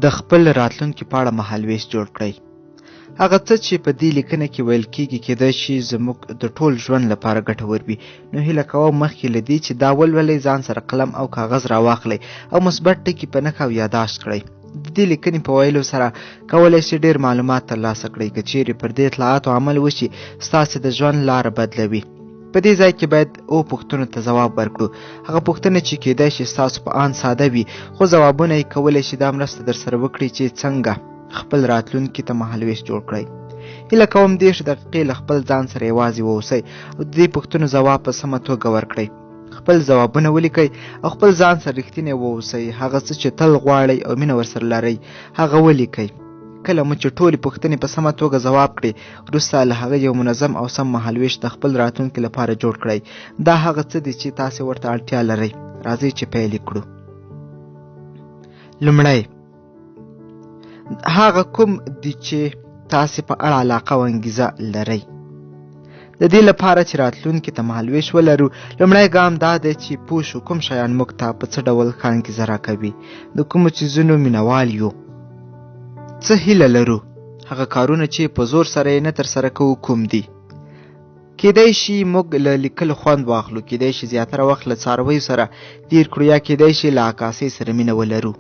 د خپل راتلونکي په اړه مهالوېش جوړ کړئ. هغه څه چې په دې لیکنه کې ویل کېږي کېدای شي زموږ د ټول ژوند لپاره ګټور وي، نو هیله کوم مخکې له دې چې دا ولولئ ځان سره قلم او کاغذ راواخلئ او مثبت ټکي په نښه او یاداشت کړئ. د دې لیکنې په ویلو سره کولای شئ ډېر معلومات ترلاسه کړئ. که چیرې پر دې اطلاعاتو عمل وشي ستاسې د ژوند لاره بدلوي. په دې ځای کې باید او پوښتنو ته ځواب ورکړو، هغه پوښتنې چې کېدای شي ستاسو په آن ساده وي خو ځوابونه یې کولی شي دا مرسته درسره وکړي چې څنګه خپل راتلونکي ته مهالوېش جوړ کړئ. هیله کوم 30 دقیقې له خپل ځان سره یوازې واوسئ او د دې پوښتنو ځواب په سمه توګه ورکړئ. خپل ځوابونه ولیکئ او خپل ځان سره رښتینی واوسئ. هغه څه چې تل غواړئ او مینه ورسره لرئ هغه ولیکئ. کله مو چې ټولې پوښتنې په سمه توګه ځواب کړې، وروسته له هغه یو منظم او سم مهالوېش د خپل راتلونکي لپاره جوړ کړئ. دا هغه څه دي چې تاسې ورته اړتیا لرئ. راځئ چې پیل یې کړو. لومړی، هغه کوم دي چې تاسې په اړه علاقه او انګیزه لرئ. د دې لپاره چې راتلونکي ته مهالوېش ولرو، لومړی ګام دا دی چې پوه شو کوم شیان موږ ته په څه ډول ښه انګیزه راکوي، د کومو څیزونو مینهوال یو، څه هیله لرو، هغه کارونه چې په زور سره یې نه ترسره کوو کوم دي. کیدای شي موږ له لیکلو خوند واخلو، کیدای شي زیاتره وخت له څارویو سره تیر کړو، یا کیدای شي له عکاسۍ سره مینه ولرو.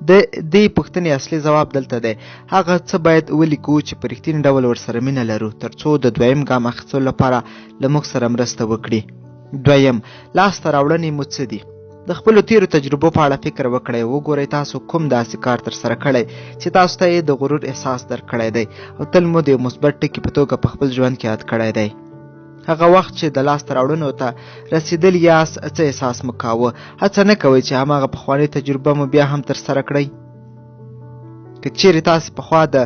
د دې پوښتنې اصلي ځواب دلته دی. هغه څه باید ولیکو چې په رښتیني ډول ورسره مینه لرو، ترڅو د دویم ګام اخیستلو لپاره له موږ سره مرسته وکړي. دویم، لاسته راوړنې مو څه دي؟ د خپلو تیرو تجربو په اړه فکر وکړئ، وګورئ تاسو کوم داسې کار ترسره کړی چې تاسو ته یې د غرور احساس درکړی دی او تل مو د یو مثبت ټکي په توګه په خپل ژوند کې یاد کړی دی. هغه وخت چې د لاسته راوړنو ته رسېدلي یاست څه احساس مو کاوه؟ هڅه نه کوئ چې هماغه پخوانۍ تجربه مو بیا هم ترسره کړئ؟ که چیرې تاسې پخوا د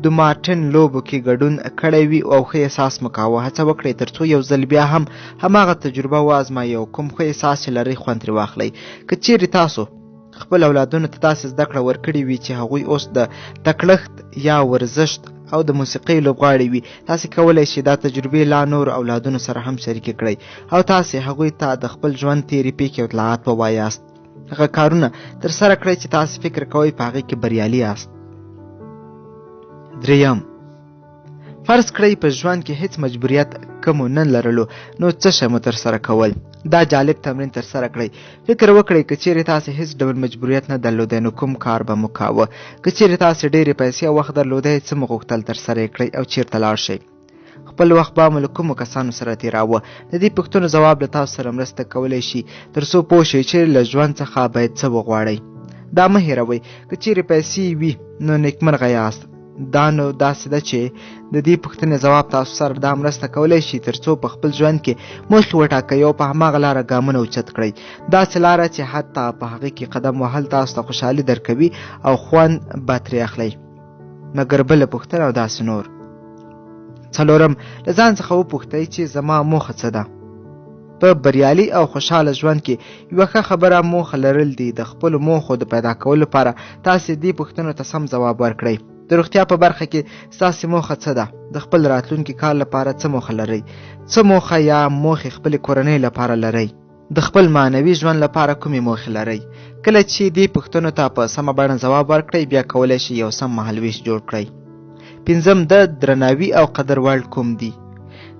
دومارټن لوبو کې ګډون کړی وي او ښه احساس مو کاوه، هڅه وکړئ ترڅو یو ځل بیا هم هماغه تجربه وازمایئ او کوم ښه احساس چې لرئ خوند ترې واخلئ. که چیرې تاسو خپل اولادونو ته داسې زده کړه ورکړې وي چې هغوی اوس د تکړښت یا ورزشت او د موسیقۍ لوبغاړي وي، تاسې کولی شئ دا تجربې لا نورو اولادونو سره هم شریکې کړئ او تاسې هغوی ته د خپل ژوند تېرې پېښې او اطلاعات ووایاست. هغه کارونه ترسره کړئ چې تاسې فکر کوئ په هغې کې بریالي یاست. دریم، فرض کړئ په ژوند کې هیڅ مجبوریت که مو نه لرلو نو څه شی مو ترسره کول؟ دا جالب تمرین ترسره کړئ. فکر وکړئ که چیرې تاسې هیڅ ډول مجبوریت نه درلودی نو کوم کار به مو کاوه؟ که چیرې تاسې ډېرې پیسې او وخت درلودی څه مو غوښتل ترسره یې کړئ او چیرته لاړ شئ؟ خپل وخت به مو له کومو کسانو سره تېراوه؟ د دې پوښتنو ځواب له تاسو سره مرسته کولی شي تر څو پوه شئ چې له ژوند څخه باید څه وغواړئ. دا مه هېروئ که چیرې پیسې وي نو نیکمرغه یاست. دا نو داسې ده چې د دې پوښتنې ځواب تاسو سره دا مرسته کولی شي تر څو په خپل ژوند کې موخې وټاکئ او په هماغه لاره ګامونه اوچت کړئ، داسې لاره چې حتی په هغې کې قدم وهل تاسو ته خوشحالي درکوي او خوند به ترې اخلئ. مګر بله پوښتنه او داسې نور. څلورم، له ځان څخه وپوښتئ چې زما موخه څه ده؟ په بریالي او خوشحاله ژوند کې یوه ښه خبره موخه لرل دي. د خپلو موخو د پیدا کولو لپاره تاسې دې پوښتنو ته سم ځواب ورکړئ. د روغتیا په برخه کې ستاسې موخه څه ده؟ د خپل راتلونکي کار لپاره څه موخه لرئ؟ څه موخه یا موخې خپلې کورنۍ لپاره لرئ؟ د خپل معنوي ژوند لپاره کومې موخې لرئ؟ کله چې دې پوښتنو ته په سمه بڼه ځواب ورکړئ بیا کولی شئ یو سم مهالوېش جوړ کړئ. پنځم، د درناوي او قدر وړ کوم دي؟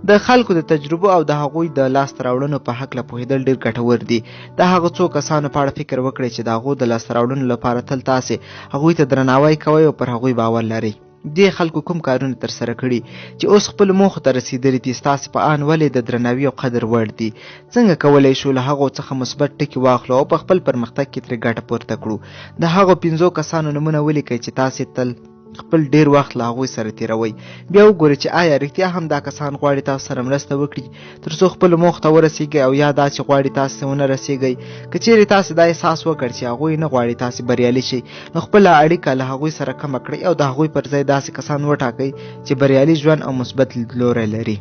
د خلکو د تجربو او د هغوی د لاسته راوړنو په هکله پوهېدل ډېر ګټور دي. د هغو څو کسانو په اړه فکر وکړئ چې د هغو د لاسته راوړنو لپاره تل تاسې هغوی ته درناوی کوئ او پر هغوی باور لرئ. دې خلکو کوم کارونه ترسره کړي چې اوس خپلو موخو ته رسېدلي دي؟ ستاسې په آن ولې د درناوي او قدر وړ دي؟ څنګه کولی شو له هغو څخه مثبت ټکي واخلو او په خپل پرمختګ کې ترې ګټه پورته کړو؟ د هغو پنځو کسانو نومونه ولیکئ چې تاسې تل خپل ډیر وخت له هغوی سره تیروئ. بیا وګورئ چې آیا رښتیا هم دا کسان غواړي تاسو سره مرسته وکړي تر څو خپلو موخو ته ورسیږئ او یا دا چې غواړي تاسو ونه رسیږئ. که چیرې تاسو دا احساس وکړ چې هغوی نه غواړي تاسو بریالي شئ نو خپله اړیکه له هغوی سره کمه کړئ او د هغوی پر ځای داسې کسان وټاکئ چې بریالي ژوند او مثبت لیدلوری لري.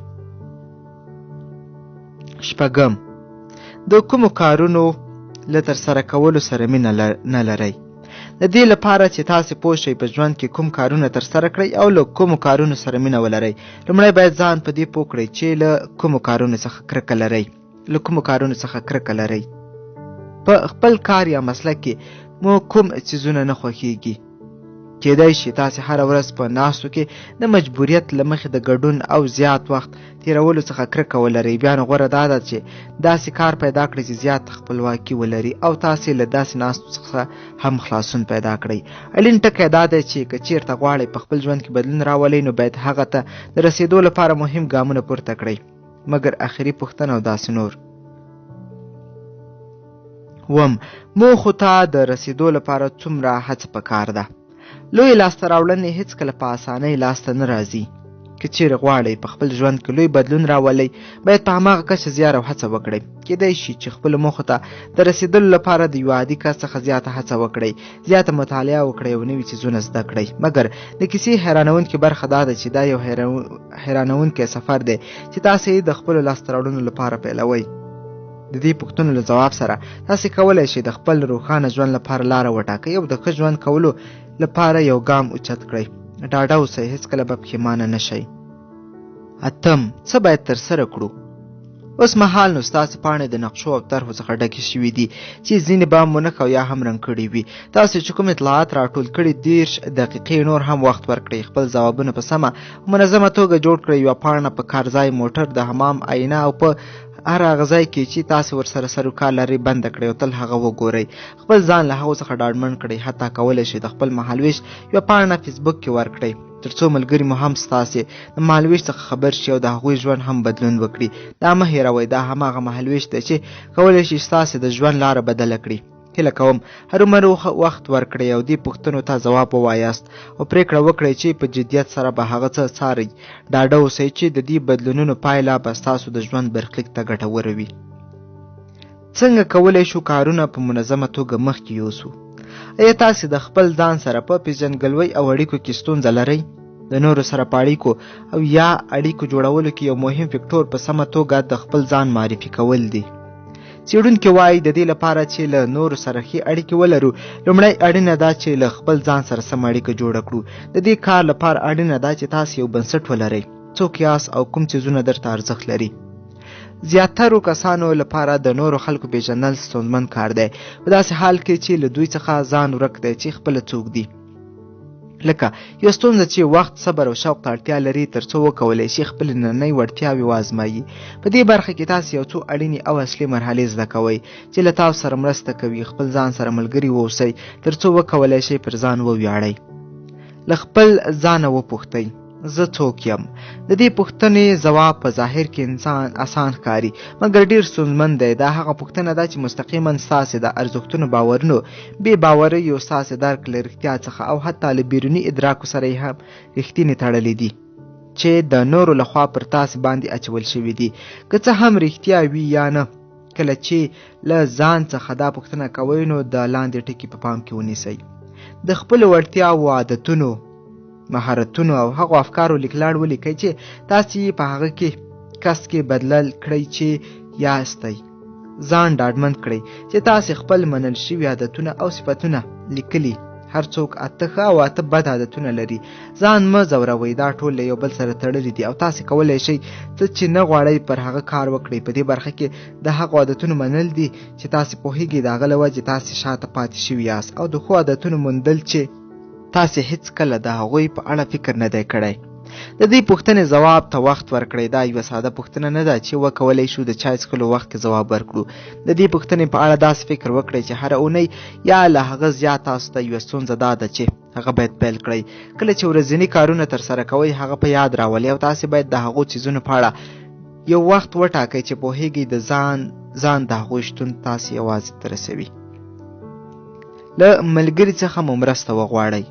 شپږم، د کومو کارونو له ترسره کولو سره مینه نه لرئ؟ د دې لپاره چې تاسې پوه شئ په ژوند کې کوم کارونه ترسره کړئ او له کومو کارونو سره مینه ولرئ، لومړی باید ځان په دې پوه کړئ چې له کومو کارونو څخه کرکه لرئ. له کومو کارونو څخه کرکه لرئ؟ په خپل کار یا مسلک کې مو کوم څیزونه نه خوښیږي؟ کېدای شي تاسې هره ورځ په ناستو کې د مجبوریت له مخې د ګډون او زیات وخت تېرولو څخه کرکه ولرئ. بیا نو غوره دا ده چې داسې کار پیدا کړئ چې زیات خپلواکي ولري او تاسې له داسې ناستو څخه هم خلاصون پیدا کړئ. اړین ټکی دا دی چې که چیرته غواړئ په خپل ژوند کې بدلون راولئ، نو باید هغه ته د رسېدو لپاره مهم ګامونه پورته کړئ. مګر اخري پوښتنه او داسې نور. وم موخو ته د رسېدو لپاره څومره هڅه پکار ده؟ لوی لاسته راوړنې هېڅکله په اسانۍ لاسته نه راځي. که چیرې غواړئ په خپل ژوند کې لوی بدلون راولئ، باید په هماغه کچه زیار او هڅه وکړئ. کېدای شي چې خپلو موخو ته د رسېدلو لپاره د یوه عادي کس څخه زیاته هڅه وکړئ، زیاته مطالعه وکړئ او نوي څیزونه زده کړئ. مګر د کیسې حیرانوونکې برخه دا ده چې دا یو حیرانوونکی سفر دی چې تاسې یې د خپلو لاسته راوړنو لپاره پیلوئ. د دې پوښتنو له ځواب سره تاسې کولی شئ د خپل روښانه ژوند لپاره لاره وټاکئ او د ښه ژوند کولو لپاره یو ګام اوچت کړئ. ډاډه اوسئ، هېڅکله به پښېمانه نه شئ. اتم، څه باید ترسره کړو؟ اوس مهال نو ستاسې پاڼې د نقشو او طرحو څخه ډکې شوې دي چې ځینې به مو نښه او یا هم رنګ کړي وي. تاسو چې کوم اطلاعات راټول کړي، 30 دقیقې نور هم وخت ورکړئ. خپل ځوابونه په سمه او منظمه توګه جوړ کړئ. یوه پاڼه په کارځای، موټر، د حمام آینه او په هر هغه ځای کې چې تاسو ورسره سروکار لرئ بنده کړئ او تل هغه وګورئ. خپل ځان له هغو څخه ډاډمن کړئ. حتی کولی شئ د خپل مهالویش یوه پاڼه فیسبوک کې ورکړئ ترڅو ملګري مو هم ستاسې د مهالویش څخه خبر شي او د هغوی ژوند هم بدلون وکړي. دا مه هېروئ، دا هماغه مهالویش دی چې کولی شي ستاسې د ژوند لاره بدله کړي. هیله کوم هرومرو وخت ورکړئ او دې پوښتنو ته ځواب ووایاست او پرېکړه وکړئ چې په جدیت سره به هغه څه څارئ. ډاډه اوسئ چې د دې بدلونونو پایله به ستاسو د ژوند برخلیک ته ګټوره وي. څنګه کولی شو کارونه په منظمه توګه مخکې یوسو؟ ایا تاسې د خپل ځان سره په پیژندګلوۍ او اړیکو کې ستونزه لرئ؟ د نورو سره په اړیکو او یا اړیکو جوړولو کې یو مهم فکټور په سمه توګه د خپل ځان معرفي کول دي. څېړونکي وايي، د دې لپاره چې له نورو سره ښې اړیکې ولرو، لومړی اړینه ده چې له خپل ځان سره سمه اړیکه جوړه کړو. د دې کار لپاره اړینه ده چې تاسو یو بنسټ ولرئ، څوک یاست او کوم څیزونه درته ارزښت لري. زیاترو کسانو لپاره د نورو خلکو پیژندل ستونزمن کار دی، په داسې حال کې چې له دوی څخه ځان ورک دی چې خپله څوک دي. لکه یو ستونزه چې وخت، صبر او شوق ته اړتیا لري ترڅو وکولای شي خپلې نننۍ وړتیاوې وازمایي. په دې برخه کې تاسو یو څو اړینې او اصلي مرحلې زده کوئ چې له تاسو سره مرسته کوي خپل ځان سره ملګري واوسئ ترڅو وکولای شئ پر ځان وویاړئ. له خپل ځانه وپوښتئ، زه څوک یم؟ د دې پوښتنې ځواب په ظاهر کې انسان اسان ښکاري، مګر ډیر ستونزمن دی. دا هغه پوښتنه ده چې مستقیما ستاسې د ارزښتونو، باورونو، بې باوریو، ستاسې درک له رښتیا څخه او حتی له بیروني ادراکو سره یې هم رښتینې تړلې دي چې د نورو لخوا پر تاسې باندې اچول شوي دي، که څه هم رښتیا وي یا نه. کله چې له ځان څخه دا پوښتنه کوئ نو د لاندې ټکي په پام کې ونیسئ: د خپلو وړتیاوو، عادتونو، مهارتونو او هغو افکارو لیکلاړ ولیکئ چې تاسې یې په هغه کې کس کې بدلل کړئ چې یاستئ. ځان ډاډمن کړئ چې تاسې خپل منل شوي عادتونه او صفتونه لیکلي. هر څوک 8 ښه او 8 بد عادتونه لري. ځان مه ځوروئ، دا ټول له یو بل سره تړلي دي او تاسې کولی شئ څه چې نه غواړئ پر هغه کار وکړئ. په دې برخه کې د هغو عادتونو منل دي چې تاسې پوهیږئ د هغه له وجې تاسې شاته پاتې شوي یاست، او د ښو عادتونو موندل چې تاسې هیڅکله د هغوی په اړه فکر نه دی کړی. د دې پوښتنې ځواب ته وخت ورکړئ. دا یوه ساده پوښتنه نه ده چې وکولای شو د چای څښلو وخت کې ځواب ورکړو. د دې پوښتنې په اړه داسې فکر وکړئ چې هره اونۍ یا له هغه زیات تاسو ته یوه ستونزه دا ده چې هغه باید پیل کړئ. کله چې ورځني کارونه ترسره کوئ هغه په یاد راولئ او تاسې باید د هغو څیزونو په اړه یو وخت وټاکئ چې پوهیږئ د ځان د هغوی شتون تاسې یوازې ته رسوي. له ملګري څخه مو مرسته وغواړئ.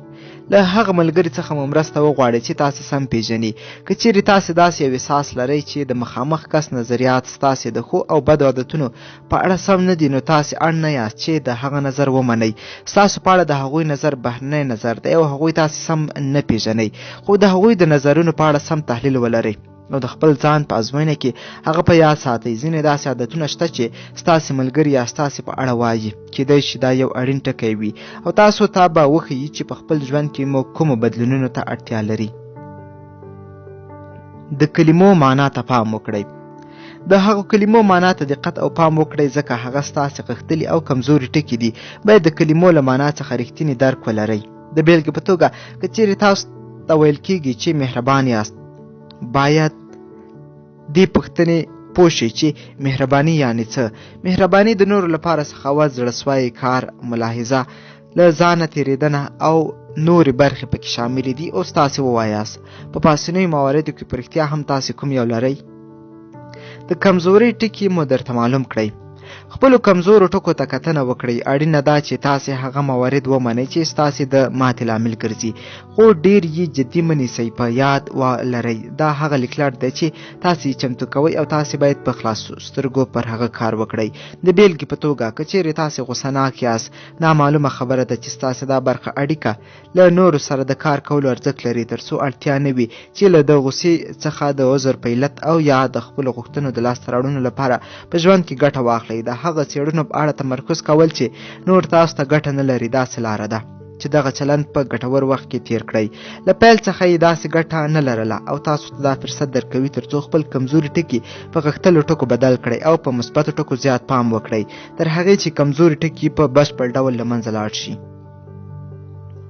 له هغه ملګري څخه مو مرسته وغواړئ چې تاسې سم پیژني. که چیرې تاسې داسې یو احساس لرئ چې د مخامخ کس نظریات ستاسې د ښو او بدو عادتونو په اړه سم نه دي، نو تاسې اړ نه یاست چې د هغه نظر ومنئ. ستاسو په اړه د هغوی نظر بهرنی نظر دی او هغوی تاسې سم نه پیژنئ، خو د هغوی د نظرونو په اړه سم تحلیل ولرئ نو د خپل ځان په ازموینه کې هغه په یاد ساتئ. ځینې داسې عادتونه شته چې ستاسې ملګري یا ستاسې په اړه وایي. کیدای شي دا یو اړین ټکی وي او تاسو ته به وښیي چې په خپل ژوند کې مو کومو بدلونونو ته اړتیا لري. د کلمو معنا ته پام وکړئ. د هغو کلمو معنا ته دقت او پام وکړئ، ځکه هغه ستاسې غښتلي او کمزوري ټکي دي. باید د کلمو له معنا څخه رښتینی درک ولرئ. د بېلګې په توګه، که چیرې تاسو ته ویل کیږي چې مهربان یاست، باید دې پوښتنې پوه شئ چې مهرباني یعنې څه؟ مهرباني د نورو لپاره سخاوت، زړه سوی، کار، ملاحظه، له ځانه تېرېدنه او نورې برخې پکې شاملې دي. اوس تاسې ووایاست، په پاسنیو مواردو کې په رښتیا هم تاسې کوم یو لرئ؟ د کمزورۍ ټکي مو درته معلوم کړئ. خپلو کمزورو ټکو ته کتنه وکړئ. اړینه ده چې تاسې هغه موارد ومنئ چې ستاسې د ماتې لامل ګرځي، خو ډیر یې جدي مه نیسئ. په یاد ولرئ، دا هغه لیکلړ دی چې تاسې یې چمتو کوئ او تاسې باید په خلاصو سترګو پر هغه کار وکړئ. د بېلګې په توګه، که چیرې تاسې غوسه ناک یاست، دا معلومه خبره ده چې ستاسې دا برخه اړیکه له نورو سره د کار کولو ارزښت لري، تر څو اړتیا نه وي چې له د غوسې څخه د عذر په علت او یا د خپلو غوښتنو د لاسته راوړنو لپاره په ژوند کې ګټه واخلئ. د هغه څېړنو په اړه تمرکز کول چې نور تاسو ته ګټه نه لري، داسې لاره ده چې دغه چلند په ګټور وخت کې تیر کړئ. له پیل څخه یې داسې ګټه نه لرله او تاسو ته دا فرصت درکوي تر څو خپل کمزوري ټکي په غښتلو ټکو بدل کړئ او په مثبتو ټکو زیات پام وکړئ، تر هغې چې کمزوري ټکي په بشپړ ډول له منځه لاړ شي.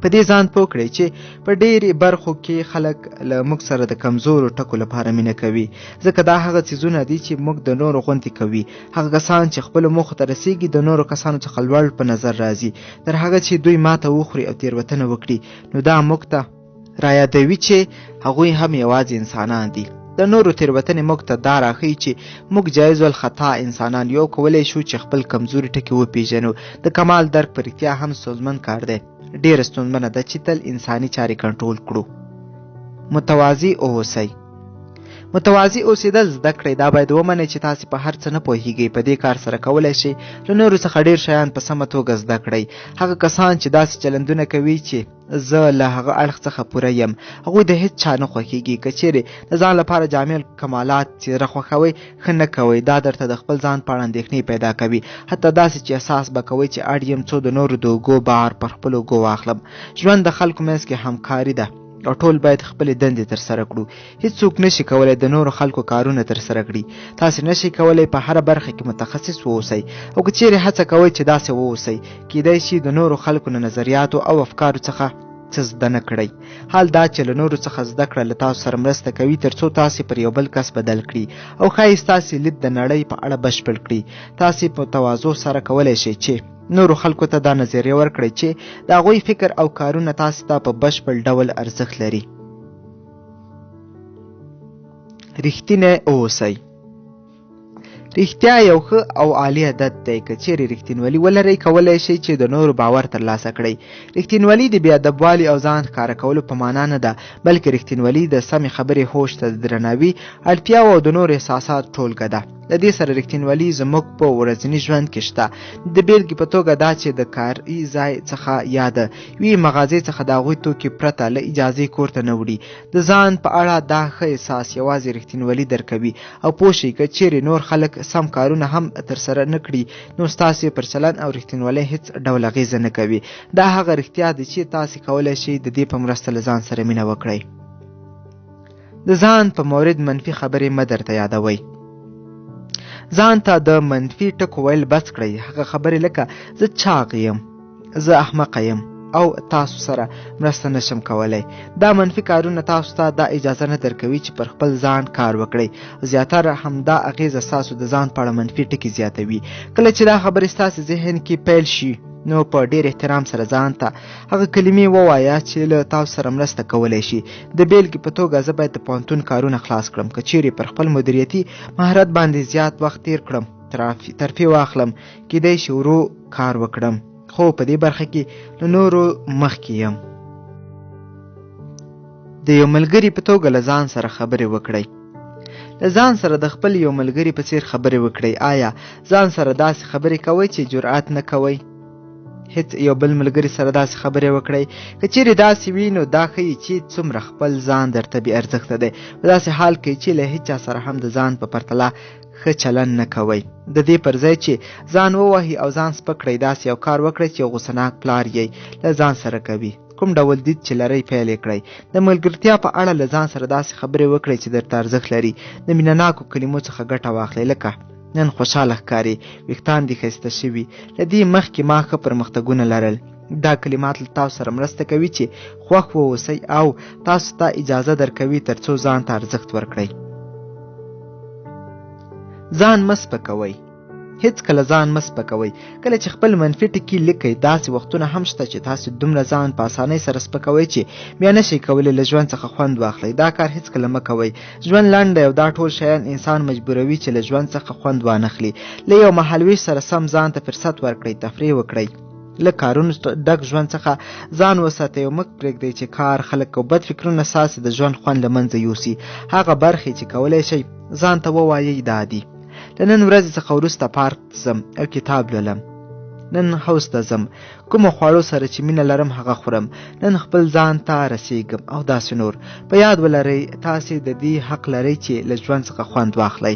په دې ځان پوه کړئ چې په ډېری برخو کې خلک له موږ سره د کمزورو ټکو لپاره مینه کوي، ځکه دا هغه څیزونه دي چې موږ د نورو غوندې کوي. هغه کسان چې خپلو موخو ته رسیږي د نورو کسانو څخه لوړ په نظر راځي، تر هغه چې دوی ماته وخوري او تېروتنه وکړي، نو دا موږ ته رایادوي چې هغوی هم یوازې انسانان دي. د نورو تېروتنې موږ ته دا راښیي چې موږ جایز الخطا انسانان یو، کولی شو چې خپل کمزوري ټکي وپیژنو. د کمال درک په رښتیا هم ستونزمن کار دی. ډېره ستونزمنه ده چې تل انساني چارې کنټرول کړو. متواضع اوسئ. متواضع اوسېدل زده کړئ. دا باید ومنئ چې تاسې په هر څه نه پوهیږئ. په دې کار سره کولی شئ له نورو څخه ډېر شیان په سمه توګه زده کړئ. هغه کسان چې داسې چلندونه کوي چې زه له هغه اړخ څخه پوره یم، هغوی د هیڅ چا نه خوښیږي. که چیرې د ځان لپاره جامع کمالات څېره خوښوئ، ښه نه کوئ. دا درته د خپل ځان په اړه اندېښنې پیدا کوي، حتی داسې چې احساس به کوئ چې اړ یم څو د نورو د اوږو بار پر خپلو اوږو واخلم. ژوند د خلکو منځ کې همکاري ده او ټول باید خپلې دندې ترسره کړو. هیڅوک نشي کولی د نورو خلکو کارونه ترسره کړي. تاسې نشئ کولی په هره برخه کې متخصص واوسئ، او که چیرې هڅه کوئ چې داسې واوسئ، کیدای شي د نورو خلکو له نظریاتو او افکارو څخه څه زده نه کړئ. حال دا چې له نورو څخه زده کړه له تاسو سره مرسته کوي ترڅو تاسې پر یو بل کس بدل کړي او ښایي ستاسې لید د نړۍ په اړه بشپړ کړي. تاسې په تواضع سره کولی شئ چې نورو خلکو ته دا نظریه ورکړئ چې د هغوی فکر او کارونه تاسې ته په بشپړ ډول ارزښت لري. رښتینی اوسئ. رښتیا یو ښه او عالي عادت دی. که چیرې رښتینولي ولرئ، کولی شئ چې د نورو باور ترلاسه کړئ. رښتینولي د بې ادبوالي او ځان ښکاره کولو په معنا نه ده، بلکې رښتینولي د سمې خبرې، هوش ته د درناوي، اړتیاوو او د نورو احساسات ټولګه ده. له دې سره رښتینولي زموږ په ورځني ژوند کې شته. د بېلګې په توګه دا چې د کاري ځای څخه یا د یوې مغازې څخه د هغوی توکي پرته له اجازې کور ته نه وړي. د ځان په اړه دا ښه احساس یوازې رښتینولي درکوي او پوه شئ که چیرې نور خلک سم کارونه هم ترسره نه کړي، نو ستاسې پر چلند او رښتینولۍ هیڅ ډول اغېزه نه کوي. دا هغه رښتیا ده چې تاسې کولی شئ د دې په مرسته له ځان سره مینه وکړئ. د ځان په مورد منفي خبرې مه درته یادوئ. ځان ته د منفي ټکو ویل بس کړئ. هغه خبرې لکه زه چاغ یم، زه احمقه یم او تاسو سره مرسته نشم کولی، دا منفي کارونه تاسو ته دا اجازه نه درکوي چې پر خپل ځان کار وکړئ. زیاتره همدا اغېزه ستاسو د ځان په اړه منفي ټکي زیاتوي. کله چې دا خبرې ستاسو ذهن کې پیل شي، نو په ډیر احترام سره ځان ته هغه کلمې ووایه چې له تاسو سره مرسته کولی شي. د بېلګې په توګه، زه باید د پوهنتون کارونه خلاص کړم. که چیرې پر خپل مدیریتي مهارت باندې زیات وخت تیر کړم، ترفیع واخلم، کیدای شي ورو کار وکړم، خو په دې برخه کې له نورو مخکې یم. د یو ملګري په توګه له ځان سره خبرې وکړئ. له ځان سره د خپل یو ملګري په څیر خبرې وکړئ. آیا ځان سره داسې خبرې کوئ چې جرأت نه کوئ هیڅ یو بل ملګري سره داسې خبرې وکړئ؟ که چیرې داسې وي، نو دا ښیي چې څومره خپل ځان درته بې ارزښته دی، په داسې حال کې چې له هیچا سره هم د ځان په پرتله ښه چلند نه کوئ. د دې پر ځای چې ځان ووهئ او ځان سپک کړئ، داسې یو کار وکړئ چې یو غوسه ناک پلار یې له ځان سره کوي. کوم ډول دید چې لرئ پیل یې کړئ. د ملګرتیا په اړه له ځان سره داسې خبرې وکړئ چې درته ارزښت لري. د مینه ناکو کلمو څخه ګټه واخلئ، لکه نن خوشحاله ښکارې، ویښتان دې ښایسته شوي، له دې مخکې ما ښه پرمختګونه لرل. دا کلمات له تاسو سره مرسته کوي چې خوښ واوسئ او تاسو ته اجازه درکوي ترڅو ځان ته ارزښت ورکړئ. ځان مه سپکوئ. هیڅکله ځان مه سپکوئ. کله چې خپل منفي ټکي لیکئ، داسې وختونه هم شته چې تاسو دومره ځان په اسانۍ سره سپکوئ چې بیا نشئ کولی له ژوند څخه خوند واخلئ. دا کار هیڅکله مه کوئ. ژوند لنډ دی او دا ټول شیان انسان مجبوروي چې له ژوند څخه خوند وانخلي. له یو مهالویش سره سم ځان ته فرصت ورکړئ، تفریح وکړئ. له کارونو ډک ژوند څخه ځان وساتئ او مه پرېږدئ چې کار، خلک او بد فکرونه ستاسې د ژوند خوند له منځه یوسي. هغه برخې چې کولی شئ ځان ته ووایئ دا دي: له نن ورځې څخه وروسته پارک ته ځم او کتاب لولم. نن حوض ته ځم، کومو خواړو سره چې مینه لرم هغه خورم. نن خپل ځان ته رسیږم او داسې نور. په یاد ولرئ تاسې د دې حق لرئ چې له ژوند څخه خوند واخلئ.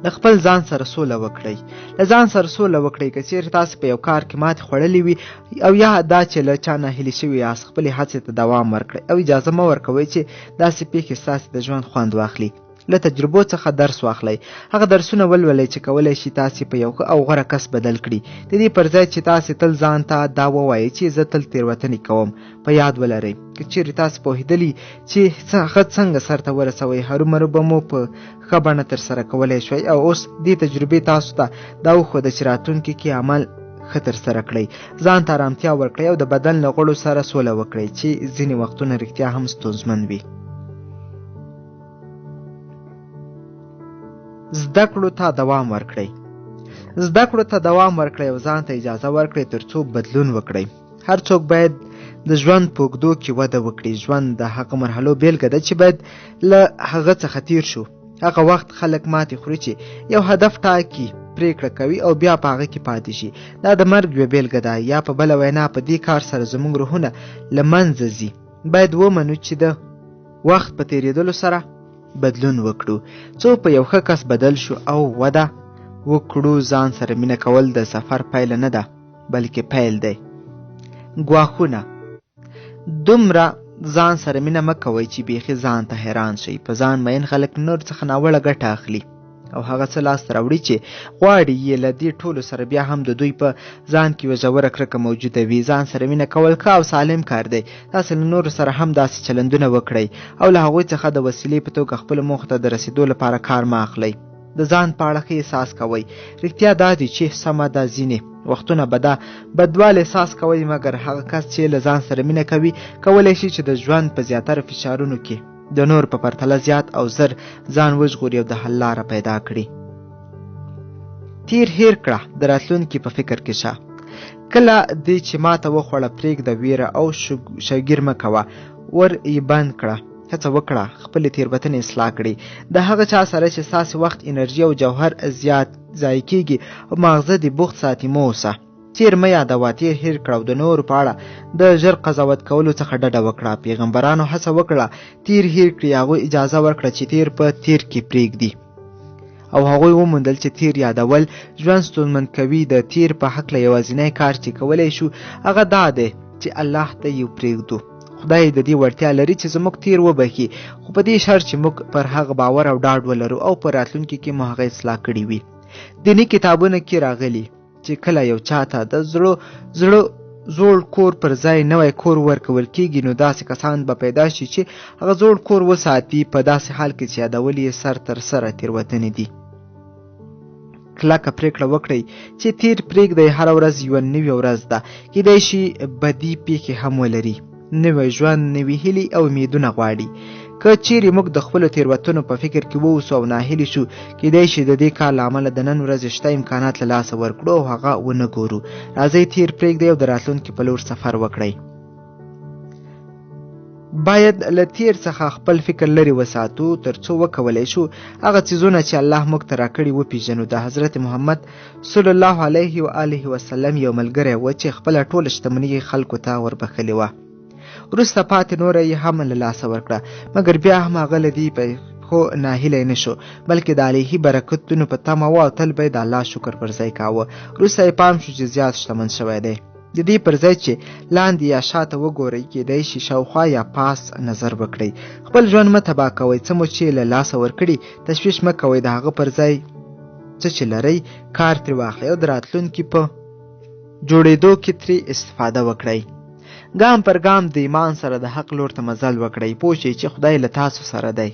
له خپل ځان سره سوله وکړئ. له ځان سره سوله وکړئ. که چیرې تاسو په یو کار کې ماتې خوړلې وي او یا دا چې له چا ناهیلي شوي یاست، خپلې هڅې ته دوام ورکړئ او اجازه مه ورکوئ چې داسې پیښې ستاسې د ژوند خوند واخلي. له تجربو څخه درس واخلئ. هغه درسونه ولولئ چې کولی شي تاسې په یو ښه او غوره کس بدل کړي. د دې پر ځای چې تاسې تل ځان ته دا ووایئ چې زه تل تېروتنې کوم، په یاد ولرئ که چیرې تاسو پوهېدلي چې هغه څنګه سرته ورسوئ، هرومرو به مو په ښه بڼه ترسره کولی شوی. او اوس دې تجربې تاسو ته دا وښوده چې راتلونکي کې عمل ښه ترسره کړئ. ځان ته ارامتیا ورکړئ او د بدن له غړو سره سوله وکړئ چې ځینې وختونه رښتیا هم ستونزمن وي. زده کړو ته دوام ورکړئ. زده کړو ته دوام ورکړئ او ځان ته اجازه ورکړئ ترڅو بدلون وکړئ. هر څوک باید د ژوند په اوږدو کې وده وکړي. ژوند د هغه مرحلو بیلګه ده چې باید له هغه څخه تیر شو. هغه وخت خلک ماتې خوري چې یو هدف ټاکي، پریکړه کوي او بیا په هغه کې پاتې شي. دا د مرګ یوه بیلګه ده، یا په بله وینا په دې کار سره زموږ روحونه له منځه ځي. باید ومنو چې د وخت په تیریدلو سره بدلون وکړو، څو په یو ښه کس بدل شو او وده وکړو. ځان سره مینه کول د سفر پایله نه ده، بلکې پیل دی. ګواښونه: دومره ځان سره مینه مه کوئ چې بیخي ځان ته حیران شئ. په ځان مین خلک نور څخه ناوړه ګټه اخلي او هغه څه لاسته راوړي چې غواړي یې. له دې ټولو سره بیا هم د دوی په ځان کې یوه ژوره کرکه موجوده وي. ځان سره مینه کول ښه او سالم کار دی. تاسې له نورو سره هم داسې چلندونه وکړئ او له هغوی څخه د وسیلې په توګه خپلو موخو ته د رسېدو لپاره کار مه اخلئ. د ځان په اړه ښه احساس کوئ. رښتیا دا دي چې سمه ده ځینې وختونه به دا بدوالی احساس کوئ، مګر هغه کس چې له ځان سره مینه کوي کولی شي چې د ژوند په زیاتره فشارونو کې د نور په پرتله زیات او زر ځان وژغوري او د حل لاره پیدا کړي. تیر هیر کړه، د راتلونکي په فکر کې شه. کله دې چې ماته وخوړه پرېږده، ویره او شګیر مه کوه، ور یې بند کړه. هڅه وکړه خپلې تېروتنې اصلاح کړئ. د هغه چا سره چې ستاسې وخت، انرژي او جوهر زیات ضایع کېږي او ماغزه دې بوخت ساتي مه اوسه. تېر مه یادوه، تېر هېر کړه او د نورو په اړه د ژر قضاوت کولو څخه ډډه وکړه. پیغمبرانو هڅه وکړه تېر هېر کړي، هغوی اجازه ورکړه چې تېر په تېر کې پرېږدي او هغوی وموندل چې تېر یادول ژوند ستونزمن کوي. د تېر په هکله یوازینی کار چې کولی شو هغه دا دی چې الله ته یې پرېږدو. خدای د دې وړتیا لري چې زموږ تیر وبخي، خو په دې شرط چې موږ پر هغه باور او ډاډ ولرو او په راتلونکي کې مو هغه اصلاح کړي وي. دیني کتابونو کې راغلي چې کله یو چاته د زړه زړه زوړ کور پر ځای نوی کور ورکول کیږي، نو داسې کسان به پیدا شي چې هغه زوړ کور وساتي، په داسې حال کې چې یادول یې سر تر سره تېروتنې دي. کلکه پریکړه وکړئ چې تیر پریږدئ. هره ورځ یوه نوې ورځ ده، کیدای شي بدی پیښې هم ولري. نوی ژوند نوې هیلې او امیدونه غواړي. که چیرې موږ د خپلو تیروتنو په فکر کې واوسو او ناهیلي شو، کیدای شي د دې کار له امله د نن ورځې شته امکانات له لاسه ورکړو او هغه ونه ګورو. راځئ تیر پریږدئ او د راتلونکي په لور سفر وکړئ. باید له تیر څخه خپل فکر لرې وساتو ترڅو وکولای شو هغه څیزونه چې الله موږ ته راکړي وپیژنو. د حضرت محمد صلی الله علیه و آله وسلم یو ملګری و چې خپله ټوله شتمني یې خلکو ته وربخښلې وه. وروسته پاتې نوره یې هم له لاسه ورکړه، مګر بیا هم هغه له دې پېښو ناهیلی نه شو، بلکې د الهي برکتونو په تمه و او تل به یې د الله شکر پر ځای کاوه. وروسته یې پام شو چې زیات شتمن شوی دی. د دې پر ځای چې لاندې یا شاته وګورئ، کېدای شي شاوخوا یا پاس نظر وکړئ. خپل ژوند مه تباه کوئ، څه مو چې له لاسه ورکړي تشویش مه کوئ، د هغه پر ځای څه چې لرئ کار ترې واخلئ او د راتلونکي په جوړېدو کې ترې استفاده وکړئ. ګام پر ګام د ایمان سره د حق لور ته مزل وکړئ، پوه شئ چې خدای له تاسو سره دی.